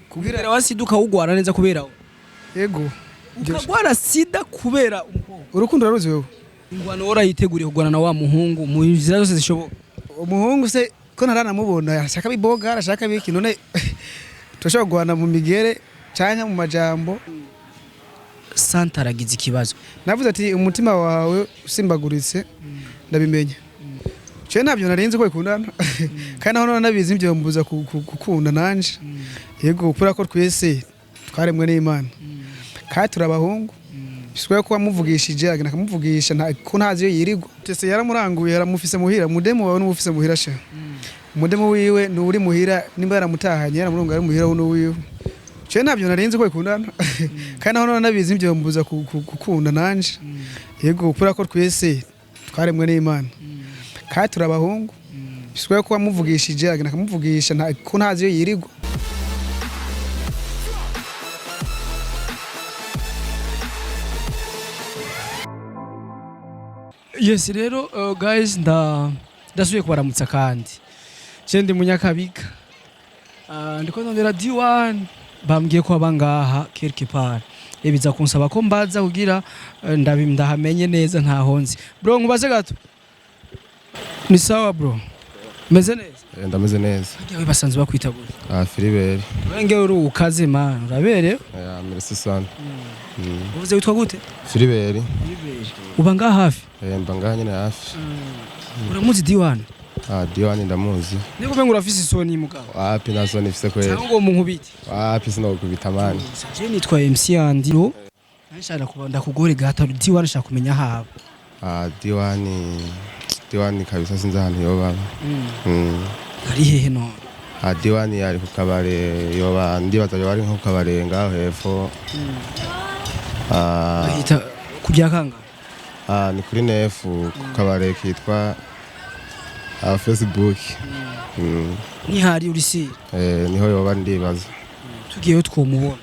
Kubera wa sida ukawugwara neza kubera we. Yego. Ukagwara sida kubera umukobwa. Urukundo uraruzi wewe. Ingwano warayiteguriye kugwana na wa muhungu mu nzira zose zishoboka. Umuhungu se ko ntaranamubona, arashaka biboga, arashaka biki, none turashobora guhana mu migere canke mu majambo. Santa aragize ikibazo. Navuze ati umutima wawe usimbaguritse ndabimenya. Je ntabyo narinzi ko bikundana, kandi naho nabizi ntibyombuza gukunda nanje. Yego, kubera ko twese twaremwe n'Imana kandi turi abahungu, bishoboka ko wamuvugishije agenda akamuvugisha ko ntazi iyo yirirwa. Tese yaramuranguye, yaramufise muhira. Umudemu wawe n'uwufise muhira sha, umudemu wiwe ni uri muhira, nimba yaramutahanye yaramurunga ari muhira n'uwiwe. Je ntabyo narinzi ko bikundana, kandi naho nabizi ntibyombuza gukunda nanje. Yego, kubera ko twese twaremwe n'Imana kandi turi abahungu, bishoboka ko wamuvugishije agenda akamuvugisha ko ntazi iyo yirirwa. Yes, rero guys, ndasubiye kubaramutsa kandi je ndi Munyakabiga. Ndiko ndondera D1, bambwiye ko aba ngaha quelque part. Biza kunsaba ko mbaza kugira ndahamenye neza, ntaho nzi. Bro, nkubaze gato. Ni sawa bro, meze neza? Ndameze neza. Harya we basanzwe bakwita gute? Ah, Philibert. Wenge uri ukaze man, uraberewe. Merci sana. Uvuze witwa gute? Philibert. Uba ngaha hafi? Mba ngaha nyene hafi. Uramuzi D1? Ah, D1 ndamuzi. Niko umengo urafise isoni mugabo. Wapi, nta soni mfise kweli. Cyangwa ngo munkubite. Wapi, sinokubita mani. Je nitwa MC Andy. Nshaka kuba ndakugore gato, D1 nshaka kumenya haba. Ah, D1 D1 kabisa sinzi ahantu yoba. Ari hehe none? Ah, D1 ari ku kabare, yoba ndibaza yoba ari nko ku kabare ngaho hepfo. Ah, Bahita kujya kanga. ah, ni kuri nefu ku kabare kitwa Facebook. Nihari uri si. Niho yoba ndibaza. Tugiyeyo twomubona.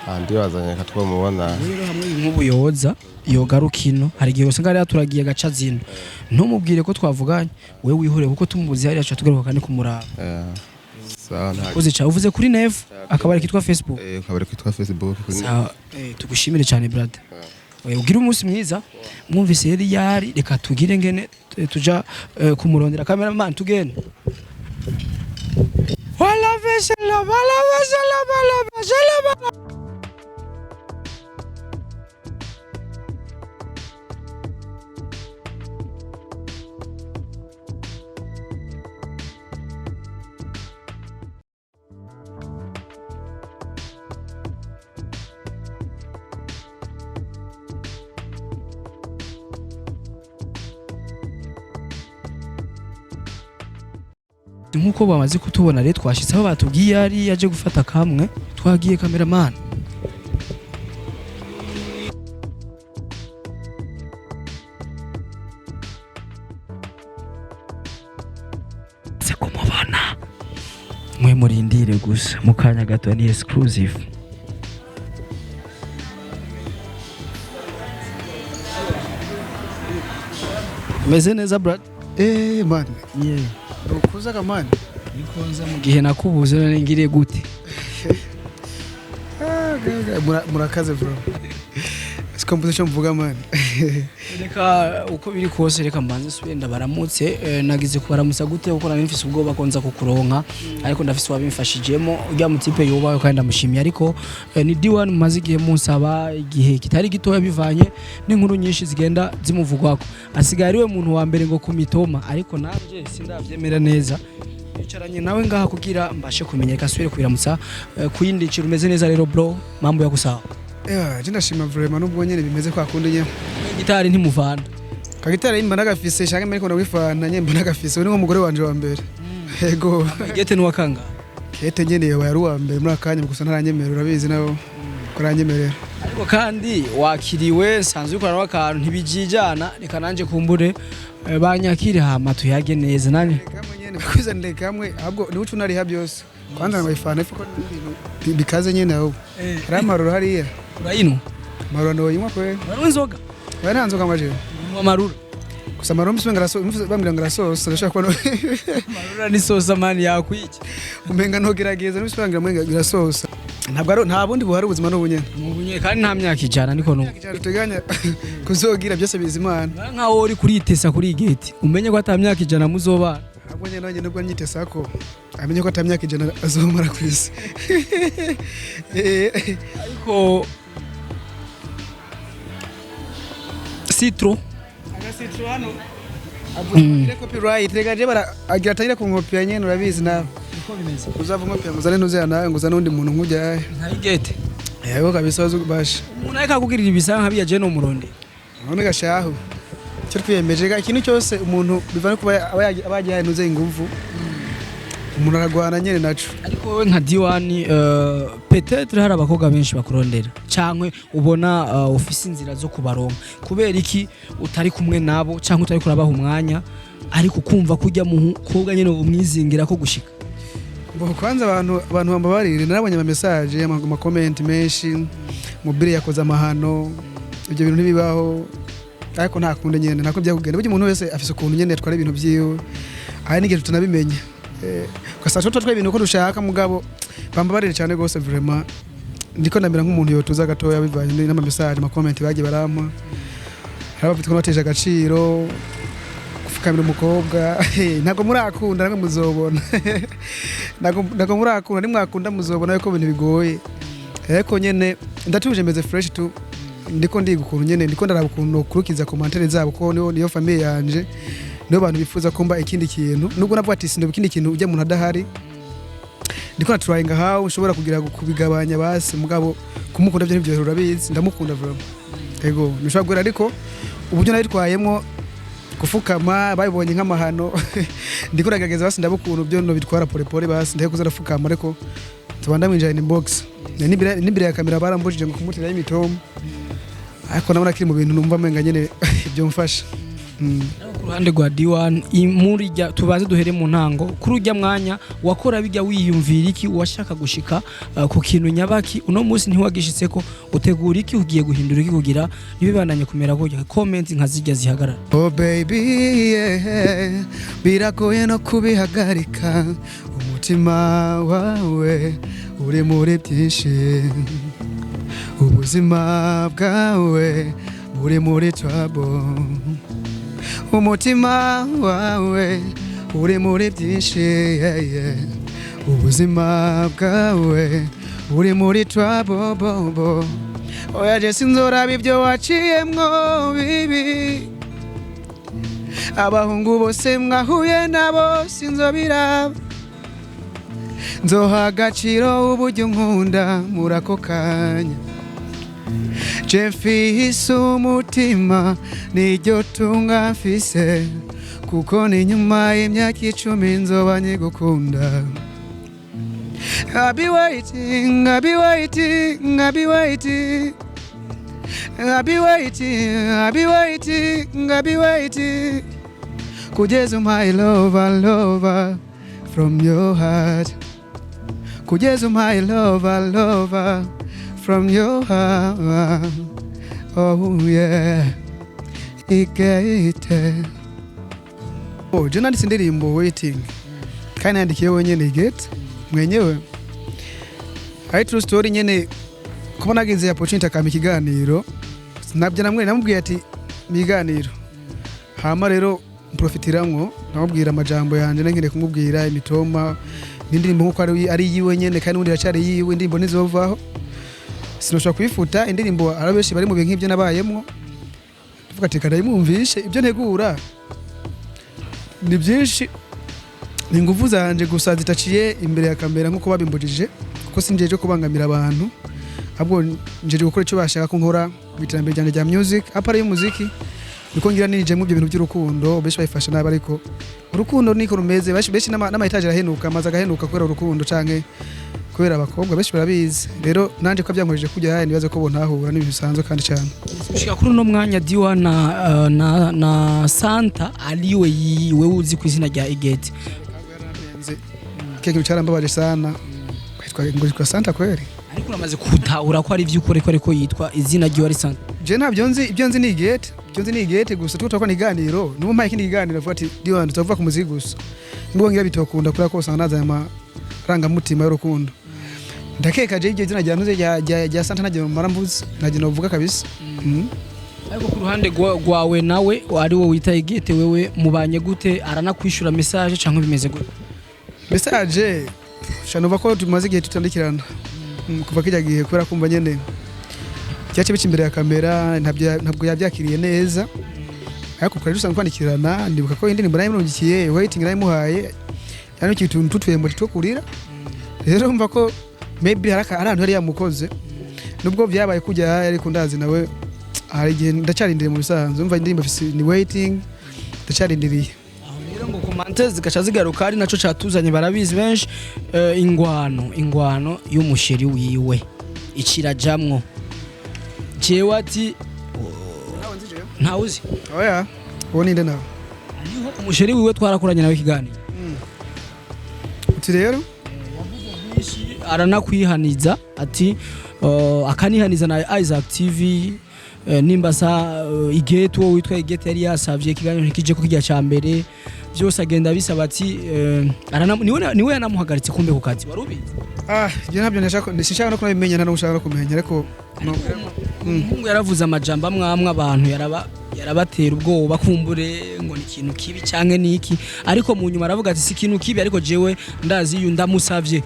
Ah, ndibaza nyaka twomubona. Rero hamwe inkubu yoza yogaruka ino, hari igihe usanga hariya turagiye gaca zino. Ntumubwire ko twavuganye, wewe wihoreye kuko tumubuze hariya tugaruka kandi kumuraba. Sawa nta. Uzi cha uvuze kuri nefu akabari kitwa Facebook. Kabari kitwa Facebook kuri. Sawa, tugushimire cyane brother. Ugire umunsi mwiza. Mwumvise yari yari, reka tugire ngene tuja kumurondera. Cameraman, tugende. Wala vesela wala vesela wala vesela wala. Nkuko bamaze kutubona rero, twashitse aho batubwiye ari yaje gufata kamwe. Twagiye cameraman. Se kumubona mwe murindire gusa mu kanya gato, ni exclusive. Meze neza brad? Man, Yeah. ukuza kamani. Nikonza mu gihe nakubuze none ngiriye gute? Ah, murakaze bro. Siko mvuze icyo mvuga man. Reka uko biri kose, reka mbanze subire ndabaramutse. Nagize kubaramutsa gute kuko nari mfise ubwoba ko nza kukuronka, ariko ndafise uwabimfashijemo, urya mutipe yubawe kandi ndamushimiye. Ariko ni D1 mumaze igihe munsaba, igihe kitari gitoya, bivanye n'inkuru nyinshi zigenda zimuvugwako. Asigaye ari we muntu wa mbere ngo kumitoma, ariko nanje sindavyemera neza. Nicaranye nawe ngaha kugira mbashe kumenya. Reka subire kubiramutsa kuyindi nciro. Umeze neza rero bro? Mambo ya gusawa? Je ndashima vraiment, nubwo nyene bimeze kwa kundi nyene. Gitari ntimuvana? Kagitara imba nagafise shange mbere ko ndawifana nyene, mba nagafise uri nk'umugore wanje wa mbere. Yego. Gete nuwakanga? Kete nyene yoba yari uwa mbere muri akanya, gusa ntaranyemerera, urabizi nabo ko aranyemerera. Ariko kandi wakiriwe nsanzwe ukorana n'akantu ntibijijana. Reka nanje kumbure banyakire hama tuyage neza nanje. Kamwe nyene kwizanire kamwe, ahubwo ni ucu nariha byose. Kwanza ngayifana ifuko ibintu bikaze nyene aho. Hari amaruro hariya. Urayinwa? Amaruro noyinywa kweli. Uranywa inzoga? Oya, nta nzoga maje. Unywa amarura? Gusa amarura mfise bambwira ngo arasosa, ndashobora kubona. Amarura ni sosa man, yakwiki. Umenga ntogerageza n'ibisibangira umenga birasosa. Ntabwo ari nta bundi buhari, ubuzima n'ubu nyene. Mubunye kandi nta myaka 100 niko nuko. Ijana duteganya kuzogira byose bizimana. Nkaho uri kuritesa kuri gate, umenye ko ata myaka 100 muzobana. Ahubwo nyene nanjye nubwo nyitesa ko amenye ko ata myaka 100 azomara ku isi. Ariko citro. Agasitro hano avuze copyright, rega je bara agira atangire kunkopya nyene, urabizi nawe. Niko bimeze. Uzava unkopya ngo uzane ntuzera nawe, ngo uzane undi muntu nkujyahe. Nka igete. Yego kabisa, bazubasha. Umuntu ariko akugirira ibisa nka biya je no muronde. None gashahu icyo twiyemeje ga ikintu cyose umuntu biva no kuba aba yagiye ntuze inguvu, umuntu aragwana nyene naco. Ariko wowe nka D1, peut-être hari abakobwa benshi bakurondera cankwe ubona ufise inzira zo kubaronka, kubera iki utari kumwe nabo canke utari kurabaha umwanya, ariko ukumva kujya mu kobwa nyene umwizingira ko gushika? Ngo kwanza abantu bambabarire, narabonye ama message, ama comment menshi, mobile yakoze amahano, ibyo bintu ntibibaho, ariko nta kundi nyene nako byakugenda. Burya umuntu wese afise ukuntu nyene atwara ibintu vyiwe, aha n'igihe tutanabimenya, ugasanga tuba twatwaye ibintu uko dushaka. Mugabo bambabarire cyane gose vraiment, ndiko ndamera nk'umuntu yotuza gatoya bivanye n'ama message, ama comment bagiye barampa. Hari abafite ko bateje agaciro gufukamira umukobwa. Ntabwo murakunda namwe muzobona, ntabwo murakunda, nimwakunda muzobona yuko ibintu bigoye. Ariko nyene ndatuje, meze fresh tu, ndiko ndiga ukuntu nyene ndiko ndaraba ukuntu nokurikiza commentaire zabo, ko niyo famille yanje, niyo bantu bifuza ko mba ikindi kintu, nubwo navuga ati sindoba ikindi kintu ujya umuntu adahari. Ndiko na trying how ushobora kugira kubigabanya basi, mugabo kumukunda byo ntibyohera, urabizi ndamukunda vraiment. Ego ntushobora guhera, ariko uburyo nabitwayemwo gufukama babibonye nk'amahano. Ndiko ndagerageza basi ndaba ukuntu byo no bitwara pole pole, basi ndeke kuza ndafukama, ariko tuba ndamwinjira inbox n'imbere ya kamera barambujije ngo kumutera imitoma, ariko nabona kiri mu bintu numva menga nyene byomfasha. Ku ruhande rwa D1 muri rya tubaze duhere mu ntango, kuri ujya mwanya wakora bijya wiyumvira iki? Washaka gushika ku kintu nyabaki? Uno munsi ntiwagishitseko, utegura iki? Ugiye guhindura iki kugira ntibibandanye kumera gutya, comments nka zijya zihagarara? Oh baby, yeah. Biragoye no kubihagarika, umutima wawe uri muri byinshi, ubuzima bwawe buri muri trouble, umutima wawe uri muri byinshi, yeah. Ubuzima bwawe uri muri trouble bobo. Oya je sinzoraba ibyo waciyemwo bibi, abahungu bose mwahuye nabo sinzobiraba, nzoha agaciro uburyo nkunda muri ako kanya. Je mfise umutima niryo tunga mfise, kuko ni nyuma y'imyaka 10 nzoba nkigukunda. I'll be waiting, I'll be waiting, I'll be waiting. I'll be waiting, I'll be waiting, I'll be waiting. Kugeza umpaye lover, lover from your heart. Kugeza umpaye lover, lover from your heart. Oh yeah. Igate. Oh, je nanditse indirimbo Waiting. Kandi nandikiye wenyene Igate mwenyewe. Ari true story nyene, kuba nagize opportunity akampa ikiganiro, nabyo namwe namubwiye ati miganiro, hama rero mprofitiramwo namubwira amajambo yanje nengene kumubwira imitoma n'indirimbo nkuko ari yiwe nyene, kandi n'ubundi iracari yiwe, indirimbo ntizovaho, sinoshobora kubifuta. Indirimbo hari benshi bari mu bihe nk'ibyo nabayemwo, tuvuga ati ndayimwumvishe. Ibyo ntegura ni byinshi, ni ingufu zanje gusa zitaciye imbere ya kamera nkuko babimbujije, kuko sinjeje kubangamira abantu, ahubwo njeje gukora icyo bashaka ko nkora mu iterambere ryanjye rya music apara y'umuziki. Niko ngira ninjemo ibyo bintu by'urukundo, benshi bayifasha nabi, ariko urukundo niko rumeze. Benshi n'ama étage arahenuka, amazu agahenuka kubera urukundo canke kubera abakobwa, benshi barabizi. Rero nanje ko byankoresheje kujya haya, nibaze ko bontahura n'ibintu bisanzwe kandi cyane. Gushika kuri uno mwanya Diwa na Santa ariwe wewe uzi ku izina rya Igete. Kile kintu cyarambabaje sana. Ngo yitwa Santa kweri? Ariko uramaze kutahura ko ari ivy'ukuri, ko ariko yitwa, izina ryiwe ari Santa? Je ntabyo nzi. Ibyo nzi ni igete, ibyo nzi ni igete gusa. Tuko turakora iganiro, nubu mpaye ikindi kiganiro avuga ati D1 tuvuga ku muziki gusa, nubwo ngira bitokunda kubera ko usanga nazanye amarangamutima y'urukundo. Ndakeka je iryo zina rya ntuze rya Santa ntajya mara mvuze, ntajya novuga kabisa. Ariko ku ruhande rwawe nawe ari wowe wita Igete, wewe mubanye gute? Aranakwishura message canke bimeze gute? Message shanuva ko tumaze igihe tutandikirana, kuva kijya gihe, kubera kumva nyene cyace bica imbere ya kamera, ntabwo yabyakiriye neza. Ariko twari dusanzwe kwandikirana. Ndibuka ko indirimbo nayo imurungikiye, waiting nayo imuhaye, yani utuntu tutwembo two kurira. Rero mva ko maybe hari ahantu yari yamukoze, nubwo byabaye kujya, ariko ndazi nawe hari igihe ndacarindiriye. Mu bisanzwe umva indirimbo afise ni waiting, ndacarindiriye. Aho rero ngo commentaires zigaca zigaruka, ari naco catuzanye, barabizi benshi, ingwano y'umu chéri wiwe icirajamwo. Jewe ati ntawuzi. Oya, uwo ninde nawe? Hariho umu chéri wiwe twarakoranye nawe ikiganiro. Uti rero Aranakwihaniza ati akanihaniza na Isaac TV, nimba sa Igete, uwo witwa Igete yari yasavye ikiganiro ntikije ko kijya ca mbere byose agenda bisaba ati niwe yanamuhagaritse kumbe ku kazi, wari ubizi? Ah, ibyo ntabyo ndashaka, sinshaka no kubimenya, nta n'ushaka no kumenya, ariko no. Umuhungu yaravuze amajambo amwe amwe abantu yarabatera ubwoba, kumbure ngo ni ikintu kibi canke niki, ariko mu nyuma aravuga ati si ikintu kibi, ariko jewe ndazi iyo ndamusavye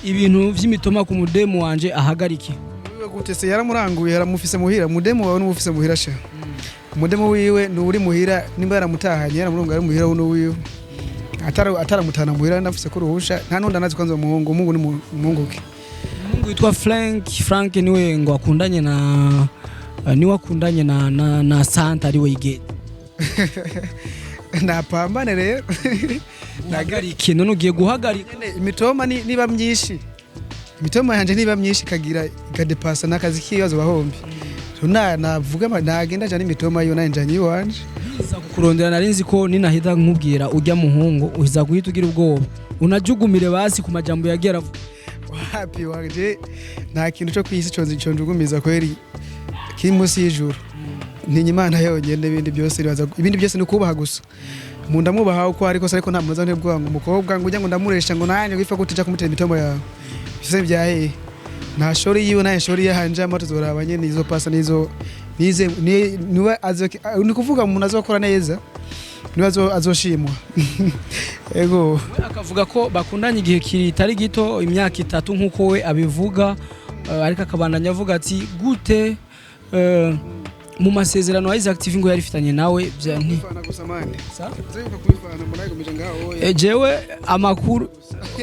ibintu vy'imitoma ku mudemu wanje ahagarike. Wiwe gute se? Yaramuranguye, yaramufise muhira. Mudemu wawe n'ubufise muhira sha, umudemu wiwe ni uri muhira. Nimba yaramutahanye, yaramurunga, ari muhira uno wiwe, ataramutana muhira, ndafise ko uruhusha nta nundi anazi. Kwanza umuhungu ni umuhungu ke? Umuhungu witwa Frank niwe ngo akundanye na niwe akundanye na Santa, ariwe Igete. Napambane rero. Guhagarike none, ugiye guhagarika? Nyene imitoma niba myinshi, imitoma yanje niba myinshi ikagira ikadepasa n'akazi k'ibibazo bahombi, na navuga nagenda jana imitoma yo nanje njanye iwanje. Nza kukurondera, nari nzi ko ninahita nkubwira ujya muhungu uza guhita ugira ubwoba, unajugumire basi ku majambo yagiye aravuga. Wapi wanje, nta kintu cyo kwisi conjugumiza kweri kiri munsi y'ijuru. Ntinya Imana yonyene. Ibindi byose nibaza, ibindi byose ni kubaha gusa. Mu ndamwubaha uko ariko se, ariko nta muza ntibwo ngo umukobwa ngo ujya ngo ndamuresha ngo nanjye wipfa gute uja kumutera imitoma yawe byose bya hehe. Nta shori yiwe nta shori yahanje, amato tuzoraba nyene izo pasa nizo nize niwe azo, ni kuvuga umuntu azokora neza niwe azoshimwa, ego. We akavuga ko bakundanye igihe kitari gito, imyaka 3 nk'uko we abivuga, ariko akabandanya avuga ati gute mu masezerano ya Isaac TV ngo yari ifitanye nawe bya nti Kubifana gusa mani. Sa? Uzibuka kubifana, mbona yigomeje ngaho oya. Jewe amakuru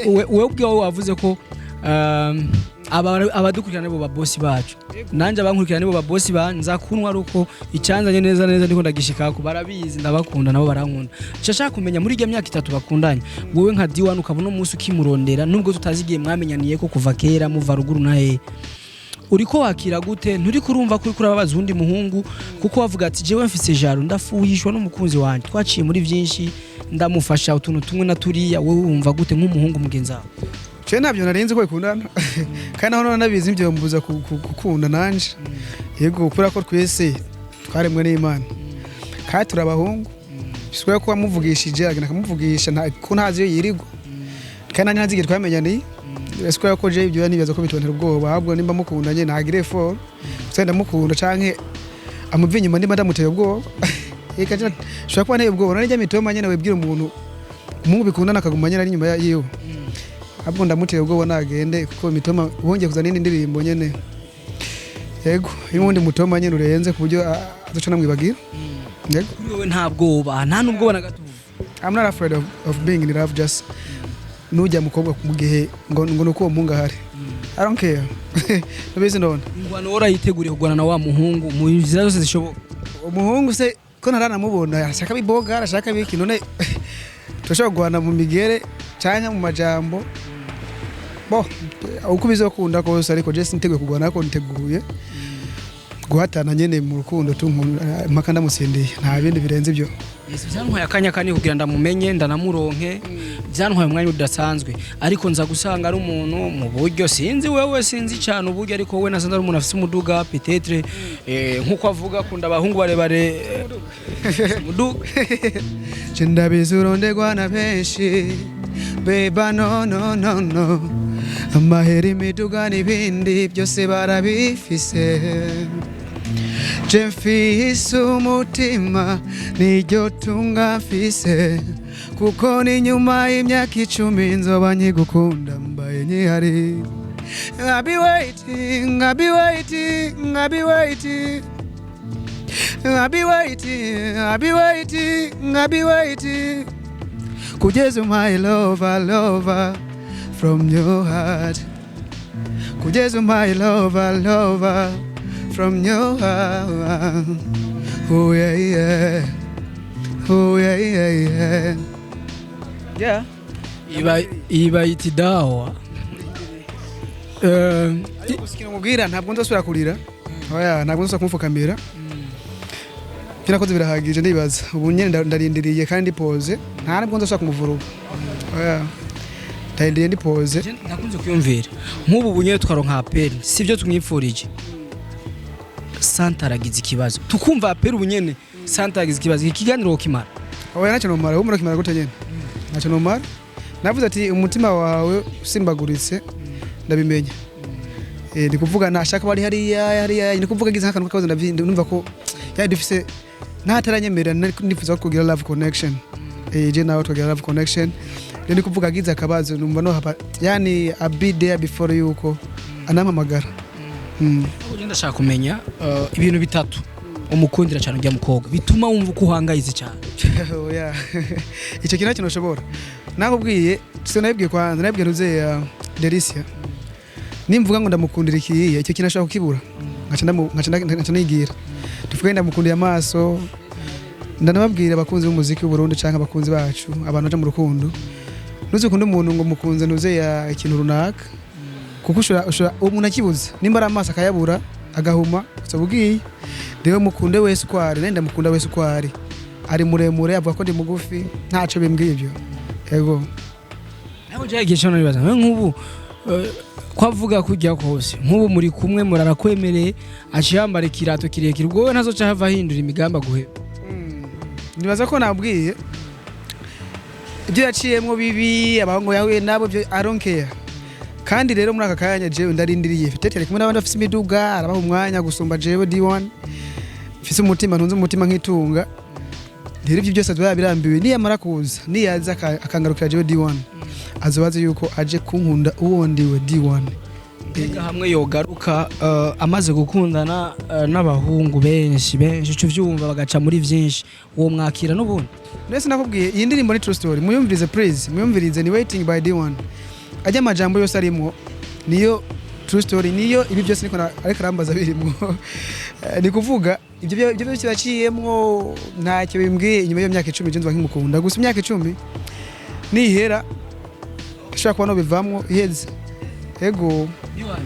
we ubwawe wavuze ko abadukurikirana nibo babosi bacu, nanje abankurikirana nibo babosi ba nza kunywa ari uko icyanzanye neza neza ndiko ndagishikako. Barabizi ndabakunda, nabo barankunda. Nshaka kumenya muri iyo myaka 3 bakundanye, wowe nka D1 ukabona umunsi ukimurondera, nubwo tutazi igihe mwamenyaniye ko kuva kera muva ruguru na hehe, uriko wakira gute? Nturi kurumva ko uriko urababaza uwundi muhungu? Kuko wavuga ati jewe mfise jaro, ndafuhishwa n'umukunzi wanje, twaciye muri byinshi, ndamufasha utuntu tumwe na turiya. Wowe wumva gute nk'umuhungu mugenzi wawe? Je ntabyo narinzi ko bikundana, kandi naho nabizi ibyo mbuza gukunda nanje. Yego, kubera ko twese twaremwe n'Imana kandi turi abahungu, bisubira ko wamuvugishije agenda akamuvugisha ko ntazi iyo yirigwa, kandi nanjye ntazi igihe twamenyaniye. Bisubira ko je ibyo nibaza ko bitontera ubwoba, ahubwo nimba mukundanye ntagire effort gusa ndamukunda canke amuve inyuma nimba ndamuteye ubwoba. Eka je nshobora kuba nteye ubwoba none njya mitoma nyene wibwira umuntu, umuhungu bikundana akaguma nyene ari inyuma yiwe, ahubwo ndamuteye ubwoba nagende, kuko mitoma wongeye kuzana indi ndirimbo nyene, yego, n'uwundi mutoma nyene urenze ku buryo azoca namwibagira, yego. Kuri wowe nta bwoba, nta n'ubwoba na gato? I'm not afraid of being in love, just nujya mukobwa mu gihe ngo nuko uwo muhungu ahari, I don't care, ndabizi none. Ingwano warayiteguriye kurwana na wa muhungu mu nzira zose zishoboka? Umuhungu se ko ntaranamubona, arashaka biboga, arashaka biki? None turashobora guhana mu migere canke mu majambo, bo uko bizokunda kose, ariko je siniteguye kurwana, ariko niteguye Guhatana nyene mu rukundo tu, mpaka ndamutsindiye, nta bindi birenze ibyo. Yes, byantwaye akanya kanini kugira ndamumenye, ndanamuronke. Byantwaye umwanya udasanzwe, ariko nza gusanga ari umuntu mu buryo sinzi wewe, sinzi cyane uburyo, ariko we nasanze ari umuntu afise umuduga, peut-être nkuko avuga akunda abahungu barebare, umuduga. Je ndabizi urondegwa na benshi, beba, no no no no, amahera, imiduga n'ibindi byose barabifise. Je mfise umutima, niryo tunga mfise, kuko ni nyuma y'imyaka 10 nzoba nkigukunda mbaye nkihari. I'll be waiting, I'll be waiting, I'll be waiting, I'll be waiting, I'll be waiting, I'll be waiting kugeza umpaye lover, lover from your heart, kugeza umpaye lover, lover from your heart. Oh yeah, oh yeah. Iba iba iti dawa. Ariko gusa ikintu mubwira, ntabwo nzosubira kurira, oya, ntabwo nzosubira kumupfukamira. Ibyo nakoze birahagije, ndibaza. Ubu nyene ndarindiriye kandi ndipoze, nta nubwo nzosubira kumuvuruga, oya, ndarindiriye, ndipoze. Je ndakunze kwiyumvira nk'ubu bunyewe tukaronka appel, sivyo tumwipfurije, Santa aragize ikibazo, tukumva appel ubu nyene, Santa aragize ikibazo, iki kiganiro wokimara? Oya, ntacyo nomara. Ubu murakimara gute nyene? Ntacyo nomara. Navuze ati umutima wawe usimbaguritse ndabimenya. Ni kuvuga nashaka bari hariya hariya, ni kuvuga ngize nk'akantu k'akabazo, numva ko yani dufise ntataranyemera, nifuza ko kugira love connection, je nawe tukagira love connection. Rero ni kuvuga agize akabazo numva no hapa, yani I be there before yuko anampamagara. Ubu ndashaka kumenya ibintu bitatu umukundira cyane ujya mukobwa bituma wumva uko uhangayitse cyane. Oya, icyo kintu ntacyo nshobora nakubwiye. Sinabibwiye kwanza, nabibwiye ntuze ya Delicia. Nimvuga ngo ndamukundira ikiyiye, icyo kintu ashobora kukibura, nkaca nigira. Tuvuge ndamukundiye amaso. Ndanababwira abakunzi b'umuziki w'u Burundi canke abakunzi bacu, abantu baja mu rukundo, ntuzi ukunde umuntu ngo mukunze ntuze ya ikintu runaka, kuko ushobora uwo muntu akibuze, nimba ari amaso akayabura, agahuma, uzoba ugiye. Rero mukunde wese uko ari. Nenda mukunda wese uko ari. Ari muremure, avuga ko ndi mugufi, ntaco bimbwiye ibyo, yego. Nawe ujya igihe cyo nibaza nk'ubu ko avuga kujya kose, nk'ubu muri kumwe murarakwemereye, aciye yambara ikirato kirekire, ubwo we ntazoca hava ahindura imigambi aguheba? Nibaza ko nabwiye ibyo yaciyemwo bibi, abahungu yahuye nabo, byo I don't care. Kandi rero muri aka kanya jewe ndarindiriye. Peut-être ari kumwe n'abandi bafise imiduga, arabaha umwanya gusumba jewe D1 mfise umutima, ntunze umutima nk'itunga. Rero ibyo byose azoba birambiwe niyamara kuza, niyaza akangarukira jewe D1, azobaze yuko aje kunkunda uwo ndiwe D1. Mbega hamwe yogaruka amaze gukundana n'abahungu benshi benshi, uca uvyumva, bagaca muri vyinshi, uwo mwakira n'ubundi? Nese nakubwiye, iyi ndirimbo ni true story. Muyumvirize please, muyumvirize, ni Waiting by D1. Ajya amajambo yose arimwo niyo true story, niyo ibi byose niko ariko arambaza birimwo. Ni kuvuga ibyo byose baciyemwo ntacyo bimbwiye. Inyuma y'iyo myaka 10 je nzwa nkimukunda. Gusa imyaka 10 nihera ashobora kuba no bivamwo iheze, ego.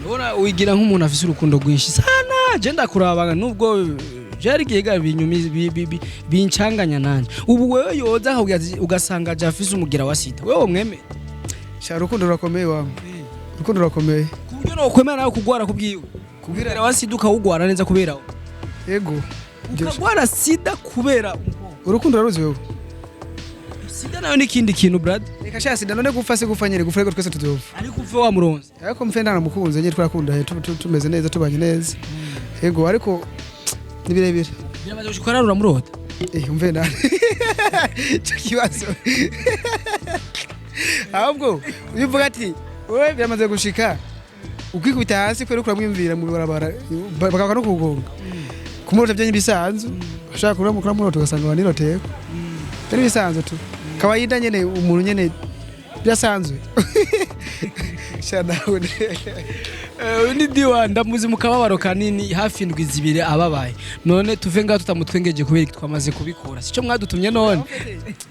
Ubona wigira nk'umuntu afise urukundo rwinshi sana. Je ndakuraba nubwo byari igihe ga binyumi bincanganya nanje. Ubu wewe yoza akakubwira ati, ugasanga aje afise umugira wa sida, wewe mwemere? Sha, urukundo rurakomeye wangu, urukundo rurakomeye. Ku buryo nokwemera nawe kugwara kubwiwe, kubwira wa sida, ukawugwara neza kubera we? Ego. Ukagwara sida kubera umukobwa? Urukundo uraruzi wewe. Sida nayo ni ikindi kintu, brother. Reka sha, sida none gupfa si gupfa nyene, gupfa ariko twese tuzopfa. Ariko upfe wamuronze. Ariko mfe ndanamukunze nyine, twarakundanye, tumeze neza, tubanye neza, yego, ariko ni birebire. Biramaze gushika ararura uramurota? Umve ndani icyo kibazo, ahubwo iyo uvuga ati wowe biramaze gushika ukikubita hasi kubera uramwiyumvira mu barabara, bakaba no kugonga, kumurota byo bisanzwe. Ushaka kuramurota ugasanga waniroteye, byari bisanzwe tu, kawaida nyene, umuntu nyene birasanzwe sha nawe. Uyu ni Diwa, ndamuzi mu kababaro kanini, hafi indwi 2 ababaye. None tuve ngaho tutamutwengeje kubera iki? Twamaze kubikora, sico mwadutumye none?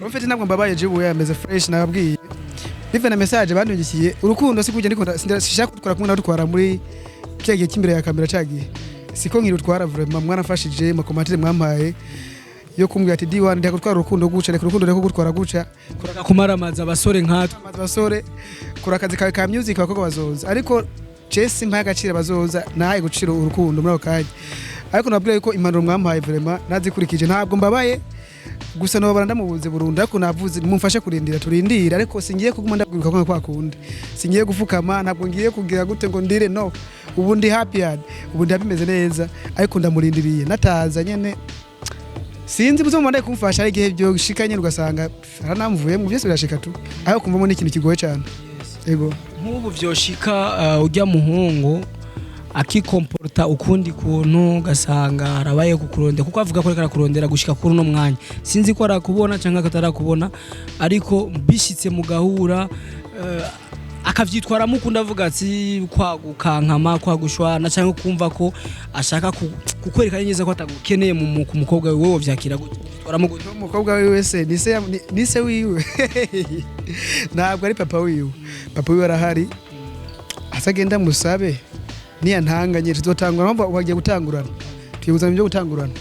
Mfite ntabwo mbabaye jewe, yameze fresh. Nababwiye bive na message bandungikiye, urukundo si kujya ndikunda, sishaka kutwara kumwe nawe, dutwara muri cya gihe cy'imbere ya kamera cyagiye. Siko nkirutwara, vraiment mwarafashije ma commentaires mwampaye yo kumbwira ati: "D1, ndeka gutwara urukundo guca, reka urukundo, reka gutwara guca." Kumaramaza abasore nkatwe. Amazi basore, kora akazi kawe ka music, abakobwa bazoza. Ariko Jesse mpaye agaciro, bazoza nahaye guciro urukundo muri ako kanya. Ariko nababwira yuko impanuro mwampaye vraiment nazikurikije, ntabwo mbabaye. Gusa nobara ndamubuze burundu, ariko navuze mumfashe kurindira, turindire. Ariko singiye kuguma ndabwiruka kwa kwa kundi, singiye gufukama, ntabwo ngiye kugira gute ngo ndire. No, ubu ndi happy yard, ubu ndi happy, meze neza, ariko ndamurindiriye. Nataza nyene sinzi muzo mubandanye kumfasha. Hari igihe byo shika nyene ugasanga aranamvuyemo, byose birashika tu, ariko kumvamo ni ikintu kigoye cyane, yego. Nk'ubu vyoshika ujya muhungu akikomporta ukundi kuntu, ugasanga harabaye kukurondera, kuko avuga ko ariko arakurondera gushika kuri uno mwanya, sinzi ko arakubona cyangwa atarakubona, ariko bishitse mugahura akavyitwaramo ukundi, avuga ati kwagukankama, kwagushwana, cyangwa kumva ko ashaka kukwereka neza ko atagukeneye ku mukobwa wewe, wovyakira gute? Vyitwaramo gute? Umukobwa wiwe se ni se, ni se wiwe, ntabwo ari papa wiwe. Papa wiwe arahari, asagenda musabe. Niyantanga nyine tuzotangura, mpamvu bagiye gutangurana, tugiye kuzana ibyo gutangurana.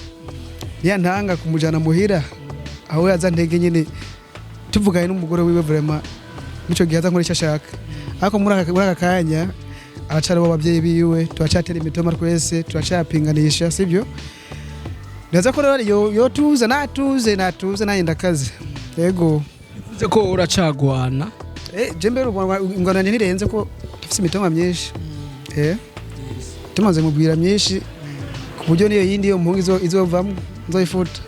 Niyantanga kumujana muhira aho yaza ntege nyine, tuvuganye n'umugore wiwe, vraiment nico gihe aza nkora icyo ashaka. Ariko muri aka kanya aracari ababyeyi biwe, turacatera imitoma twese, turacapinganisha, sibyo? Ndaza ko rero yo tuze, natuze, natuze, nanjye ndakaze, yego. Bivuze ko uracagwana? Je mbere ingwano yanjye ntirenze ko dufise imitoma myinshi. Tumaze mubwira myinshi ku buryo niyo yindi yo muhungu izovamwo nzoyifuta.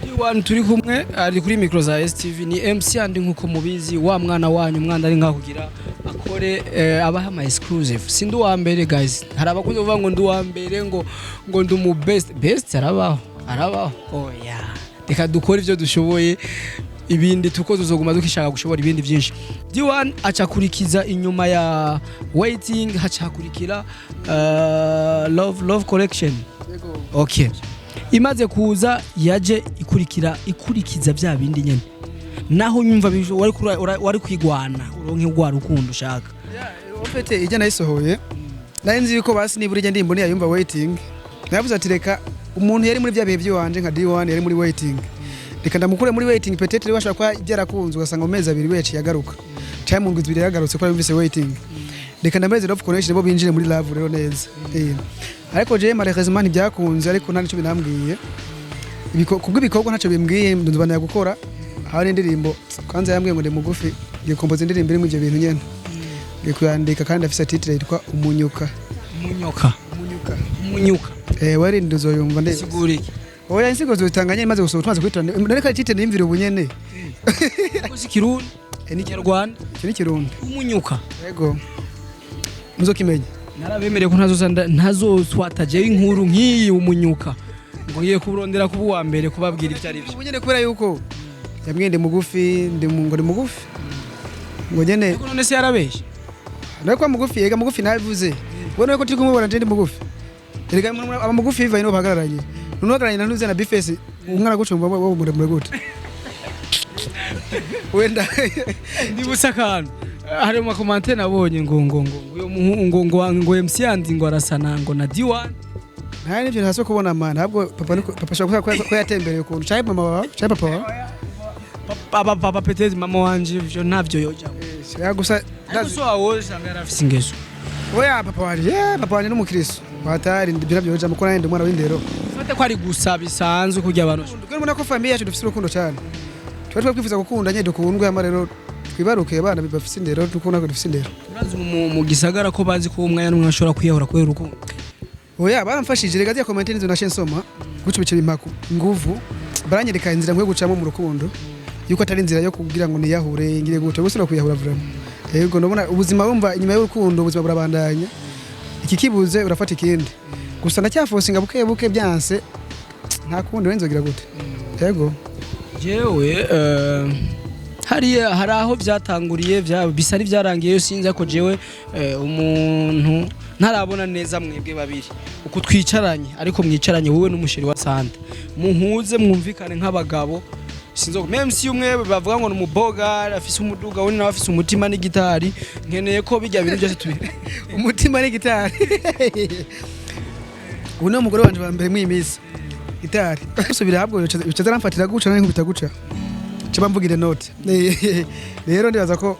D1 turi kumwe, ari kuri micro za STV, ni MC andi nkuko mubizi, wa mwana wanyu, umwana ari nkaho kugira akore abaha ama exclusive. Sindi uwa mbere guys, hari abakunze kuvuga ngo ndi uwa mbere, ngo ndi umu best best. Arabaho, arabaho? Oya, reka dukore ivyo dushoboye, ibindi tuko tuzoguma dukishaka gushobora ibindi byinshi. D1 acakurikiza inyuma ya Waiting, hacakurikira Love Collection. Okay, imaze kuza yaje ikurikira, ikurikiza bya bindi nyene, naho nyumva wari wari kwigwana uronke rwa rukundo ushaka. Ufite ijya nayisohoye, nari nzi yuko basi nibura ijya ndirimbo niyayumva Waiting, navuze ati reka umuntu yari muri bya bihe by'iwanje nka D1 yari muri waiting, reka ndamukure muri waiting, peut-être bashobora kuba byarakunze, ugasanga mu mezi 2 we yaciye agaruka, cyangwa mu ndwi 2 yagarutse ko yumvise Waiting. Reka ndameze Love Connection, bo binjire muri love rero neza. Ariko je malheureusement ntibyakunze, ariko nta nicyo binambwiye. Kubw'ibikorwa ntacyo bimbwiye, ndumva gukora hari indirimbo. Kwanza yambwiye ngo ndi mugufi, ngiye kompoza indirimbo irimo ivyo bintu nyene, ngiye kuyandika kandi afise titre yitwa Umunyuka. Umunyuka? Umunyuka. Umunyuka. Wari nduzoyumva ndetse. Sigura iki? Oya, insigo zotanganye maze gusohoka, tumaze kwitora nereka titre nimvire ubu nyene. Ko si Kirundi? Ni Kinyarwanda? Icyo ni Kirundi. Umunyuka. Yego, muzokimenya. Narabemereye ko ntazoza ntazoswata jewe inkuru nk'iyi, umunyuka, ngo ngiye kurondera kuba uwa mbere kubabwira ibyo ari byo. Ubu nyene kubera yuko yambwiye ndi mugufi, ngo ndi mugufi, ngo nyene. Ariko none se yarabeshye? Nawe kwa mugufi, yega mugufi nabivuze. Ubona ko turi kumubona, je ndi mugufi. Erega aba mugufi bivaye n'uwo bahagararanye. None uhagararanye na ntuze na Bifesi, umwana gucumba wowe muremure gute? Wenda. Ndibutse akantu, hari mu ma commentaires nabonye ngo uyo muhungu ngo MC yandi ngo arasana ngo na D1. Nta n'ibyo ntase kubona man, ahubwo papa niko papa ashobora kuba ko yatembereye ukuntu, canke mama wawe canke papa wawe. Papa, papa peut-être, mama wanje ivyo ntavyo yoja. Ya gusa. Ariko so wawe usanga yarafise ingeso. Oya, papa wanje, yeah, papa wanje n'umukristo watari, ibyo nabyo yoja muko, nanjye ndi umwana w'indero. Fate ko ari gusa bisanzwe kugira abantu. Twebwe mbona ko famille yacu dufise urukundo cyane, tuba twifuza gukunda nyine dukundwe, hama rero twibaruke abana bafise indero, dukunda ko dufise indero. Urazi mu gisagara ko bazi ko umwanya n'umwe ashobora kwiyahura kubera urukundo. Oya, baramfashije rega, zya commentaires nizo nashe nsoma guca bice bimpaku nguvu, baranyereka inzira nkwiye gucamo mu rukundo, yuko atari inzira yo kugira ngo niyahure ngire gute gusa no kwiyahura vraiment. Yego, ndabona ubuzima bumva inyuma y'urukundo ubuzima burabandanya, iki kibuze urafata ikindi. Gusa ndacyafosinga buke buke, byanse nta kundi wenzogira gute, yego. Jewe hariya hari aho byatanguriye bisa n'ibyarangiye, sinzi, ariko jewe umuntu ntarabona neza mwebwe babiri uko twicaranye, ariko mwicaranye wowe n'umu chéri wa Santa, muhuze mwumvikane nk'abagabo. Sinzo même si umwe bavuga ngo ni umuboga afise umuduga, we nawe afise umutima n'igitari, nkeneye ko bijya bintu byose tubi Umutima n'igitari. Ubu niwe mugore wanje wa mbere mw'iyi minsi. Gitari subira habwo bicaza aramfatira guca nari nkubita guca, caba mvugire note. Rero ndibaza ko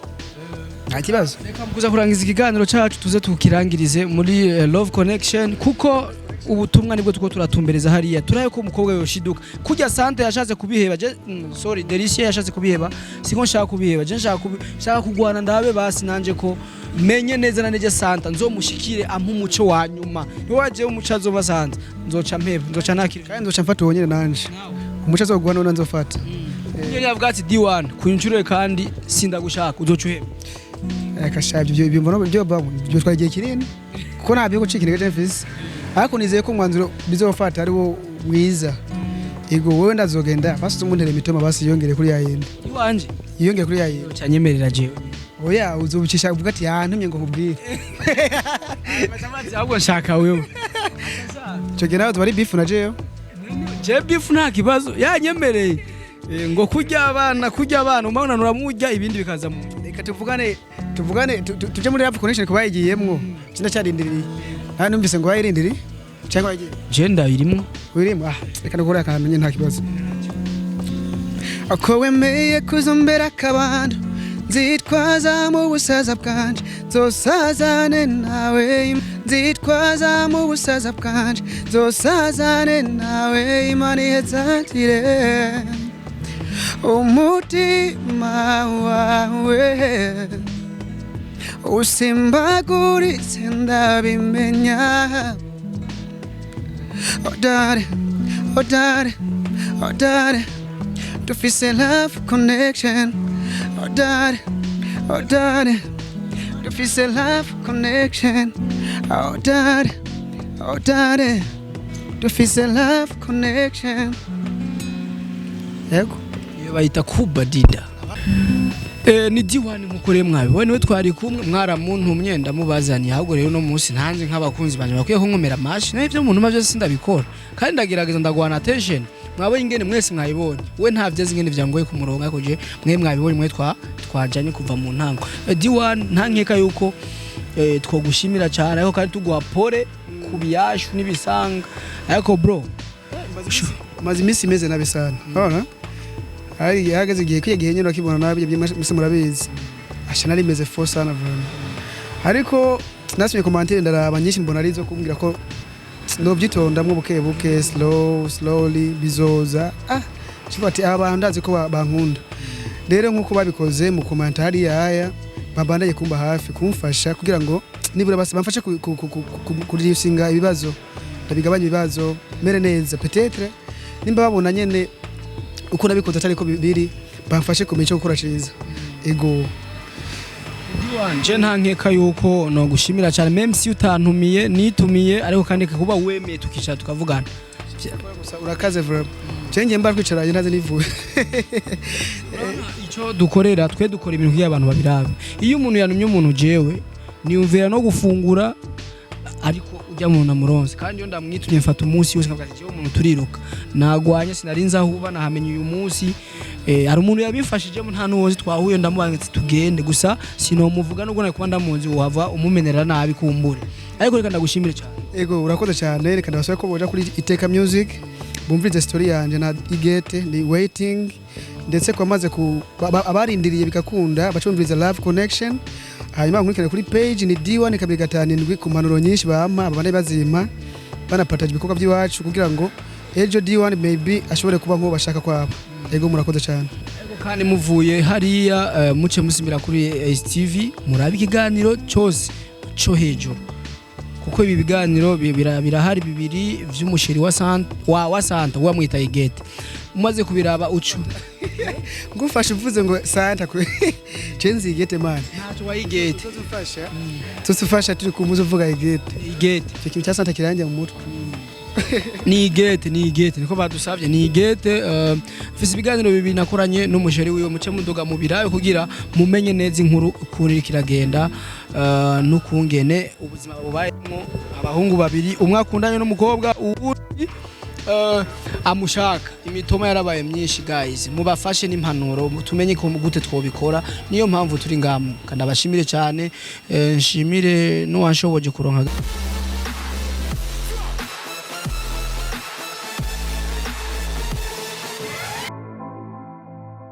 nta kibazo. Reka kuza kurangiza ikiganiro cyacu, tuze tukirangirize muri Love Connection, kuko ubutumwa nibwo tuko turatumbereza hariya. Turaye ko umukobwa yoshiduka kurya Sante yashatse kubiheba. Je, sorry, Delicia yashatse kubiheba, siko nshaka kubiheba. Je nshaka kugwana, ndabe basi nanje ko menye neza na neza Santa nzomushikire, ampa umuco wa nyuma. Niwe waje umuco azoba Santa, nzoca mpeba, nzoca nakira. Kandi nzoca mfata uwo nyene nanje, umuco azoguha none nzofata. Iyo yavuga ati D1 kuncure kandi sindagushaka, uzoca uheba? Kasha, ibyo mbona byo byo twara igihe kinini, kuko nta byo gucika intege mfise, ariko nizeye ko umwanzuro bizofata ari wo mwiza. Ego, wowe ndazogenda basi umuntere imitoma, basi yongere kuri yayindi. Iwanje? Yongere kuri yayindi. Uzoca nyemerera jewe? Oya, uzobicisha uvuga ati yantumye ngo nkubwire. Ahubwo nshaka wewe. Ico gihe nawe tuba ari beef na jewe. Je beef nta kibazo, yanyemereye. Ngo kurya abana umwana uramurya, ibindi bikaza mu Reka tuvugane tuje muri Love Connection, kuba yigiyemwo sinacarindiriye, nta numvise ngo wayirindiriye cyangwa wagiye. Je ndayirimwo. Wirimo, ah, reka ndakora akantu nta kibazo. Ako wemeye kuzombera akabando, nzitwaza mu busaza bwanje, nzosazane nawe, nzitwaza mu busaza bwanje, nzosazane nawe. Imana ihezatire umutima wawe usimbaguritse, ndabimenya. Oh daddy, oh daddy, oh daddy, dufise love connection. Oh daddy, oh daddy, dufise love connection. Oh daddy, oh daddy, dufise love connection. Yego. Iyo bayita Kuba Dida. Ni D1 nkuko rero mwabibonye, niwe twari kumwe, mwaramuntumye ndamubazaniye. Ahubwo rero no munsi ntanze nk'abakunzi banje bakwiye kunkomera amashi, naho ibyo umuntu byose sindabikora, kandi ndagerageza ndagwana attention. Mwabonye ingene, mwese mwayibonye, we ntavyo azi ingene vyangoye kumuronka, ariko je mwe mwabibonye, mwe twajanye kuva mu ntango. D1, nta nkeka yuko twogushimira cyane, ariko kandi tuguha pole ku biyashu n'ibisanga, ariko bro. Maze iminsi imeze nabi sana, urabona hari hageze igihe kwiye gihe nyine bakibona nabi ibyo mwese murabizi, asha nari meze fo sana vraiment. Ariko nasomye commentaire, ndaraba nyinshi, mbona ari zo kumbwira ko nobyitondamwo buke buke, slow slowly bizoza. Ah, kivuga ati aba bantu ndazi ko bankunda. Rero nkuko babikoze mu commentaire hariya haya, babandanye kumba hafi, kumfasha kugira ngo nibura basi bamfashe kureducinga ibibazo, ndabigabanya ibibazo, mere neza. Peut-être nimba babona nyene uko nabikoze atari ko biri, bamfashe kumenya icyo gukora ciza. Ego. Je nta nkeka yuko no gushimira cyane, même si utantumiye nitumiye, ariko kandi kuba wemeye tukicara tukavugana. Gusa urakaze vraiment, je ngiye mba twicaranye ntaze nivuye. Icyo dukorera, twe dukora ibintu kugira abantu babirabe. Iyo umuntu yanumye umuntu, jewe niyumvira no gufungura, ariko ujya muntu amuronse. Kandi iyo ndamwitumye mfata umunsi wose, nkavuga ati jewe umuntu turiruka, nagwanye, sinarinzi aho uba, nahamenye uyu munsi. Hari umuntu yabifashijemo, nta n'uwozi twahuye, ndamubaza ati tugende. Gusa sinomuvuga nubwo nari kuba ndamuzi, wava umumenera nabi kumbure, ariko reka ndagushimire cyane. Ego, urakoze cyane. Reka ndabasaba ko boja kuri Iteka Music bumvirize story yanje na Igete ni waiting, ndetse kwamaze ku abarindiriye bigakunda bacumviriza Love Connection, hanyuma nkurikirane kuri page ni D1 257 ku mpanuro nyinshi bampa, abandi bazimpa, banapataje ibikorwa by'iwacu kugira ngo ejo D1 maybe ashobore kuba nk'uwo bashaka kwaba. Ego, murakoze cyane. Ariko kandi muvuye hariya, muce musimira kuri STV, murabe ikiganiro cyose cyo hejuru, kuko ibi biganiro birahari bibiri vy'umusheri wa Santa, wa Santa wamwita Igete. Umaze kubiraba ucu Ngufashe uvuze ngo Santa ku cenzi Igete man. Ntacyo wa Igete. Tuzufasha turi kumuza uvuga Igete. Igete. Icyo kintu cya Santa kirangiye mu mutwe. Ni Igete, ni Igete, niko badusabye, ni Igete. Mfise ibiganiro bibiri nakoranye n'umusheri wiwe, muce muduga mu birabe kugira mumenye neza inkuru ukuntu iriko iragenda, n'ukungene ubuzima bubayemo, abahungu babiri, umwe akundanye n'umukobwa, uwundi amushaka. Imitoma yarabaye myinshi guys, mubafashe n'impanuro, tumenye ko gute twobikora. Niyo mpamvu turi ngamu. Kandi abashimire cyane, nshimire n'uwanshoboje kuronka.